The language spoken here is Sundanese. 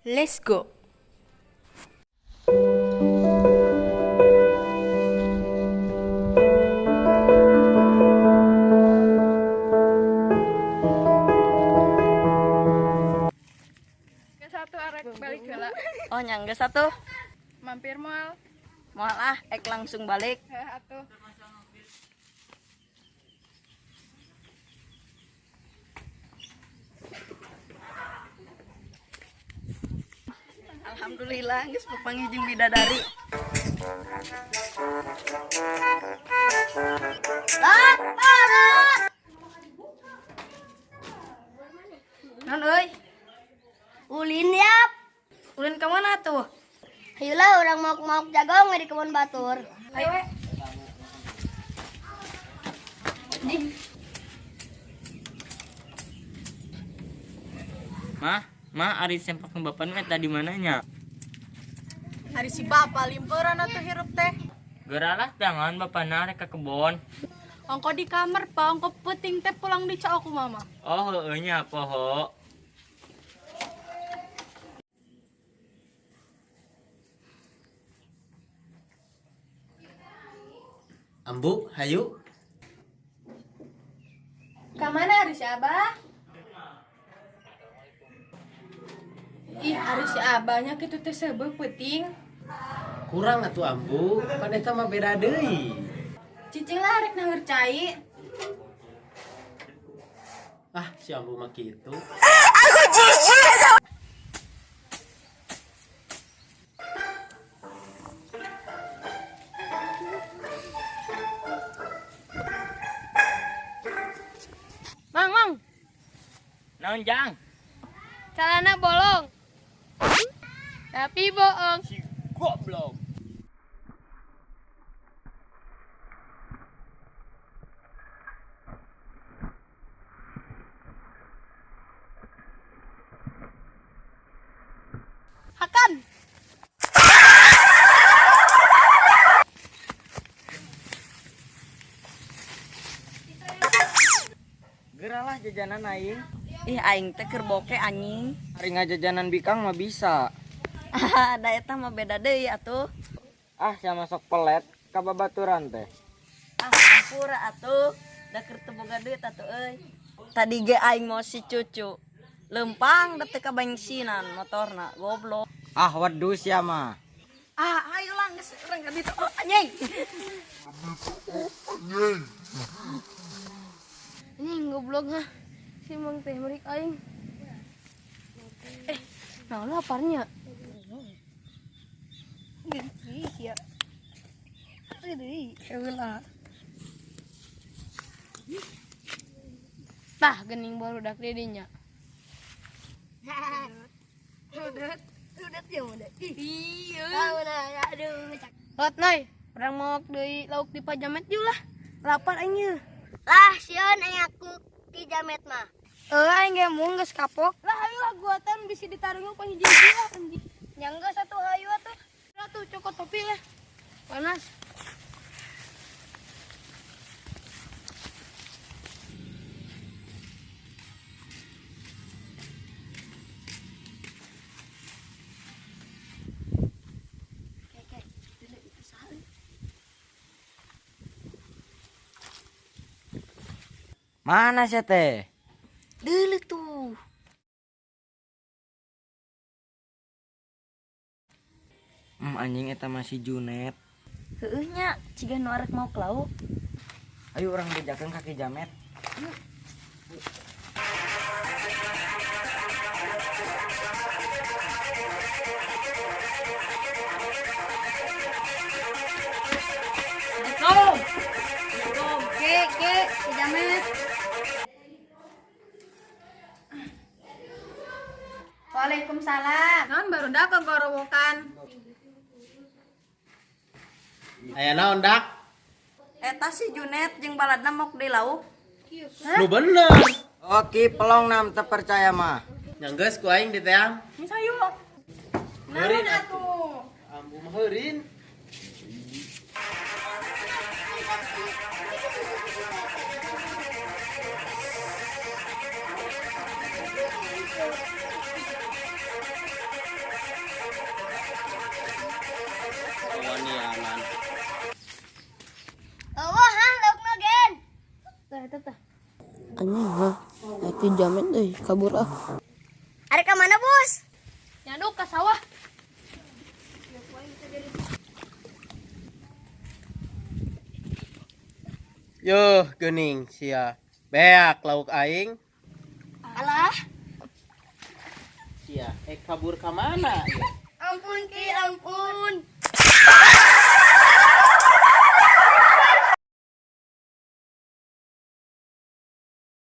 Let's go. Satu arek balik heula. Oh, nya geus atuh. Mampir moal? Moal ah, ek langsung balik. Heh atuh. Alhamdulillah geus papanggih jeung bidadari. Lat, lat. Non euy, Ulin yap. Ulin ka mana tuh? Hayulah orang mauk-mauk jagong di kebun batur. Ayo we. Mah, mah ari sempak bapak nu eta di mananya? Ari si bapak limperan atuh hirup teh. Geralah jangan bapak rek ka kebon. Ongko di kamar pa, ongko peuting teh pulang di aku mama. Oh, heueuh nya poho. Ambu, hayu. Ka mana ari si Abah? Ih, ari si Abahnya kitu teh seubeuh peuting. Kurang atuh Ambu, pan eta mah beda deui. Cicing lah arek naheur cai. Ah, si Ambu mah kitu. Mang, mang, Naon jang? celana bolong. Tapi bohong. Si goblok. Hakan. Geralah jajanan aing. Ih, aing teh keur boke anjing. Ari ngajajanan bikang mah bisa. Ah, da eta mah beda deui atuh. Ah, sia sok pelet ka babaturan teh. Ah, hampura atuh. Da keur teu boga duit atuh euy. Tadi ge aing mau si cucu. Lempang da teu ka bensinan motorna, goblok. Ah, wedus sia mah. Ah, ayo lah geus urang ka ditu. Oh, anjing. Anjing goblok hah. Si mang teh merik aing. Eh, nah laparnya. Iya. Heula. Tah gening barudak di dinya. Udah, udah ya udah. Iya. Udah, aduh. Lot noy, urang mau deui lauk di pajamet yeuh lah. Lapar aing yeuh. Lah, sieun aing aku ki jamet mah. Aing ge mung geus kapok. Lah ayo lah guatan bisi ditarungna pahiji-hiji lah anjing. Nya geus atuh hayu atuh. Lah tuh cokot topi lah. Panas. Mana sia teh? Deuleu tuh. Anjing eta masih Junet. Heueuh nya, ciga nu arek mau ke lauk. Ayo urang bejakeun ka Ki Jamet. Assalamualaikum. Assalamualaikum. Ke, ke, Ki Jamet. Waalaikumsalam. Naon barudak gogorowokan. Aya naon dak? Eta si Junet jeung baladna mok di lauk. Nu bener. Oke, pelong nam teu percaya mah. Nya geus ku aing diteang. Geus hayu. Heurin Naon atuh. atuh? Ambu mah heurin. Anjing lah. Itu jamet euy, kabur ah. Arek ka mana, Bos? Nyaduk ka sawah. Yuh, geuning sia. Beak lauk aing. Alah, Sia, kabur ka mana? ampun Ki, ampun.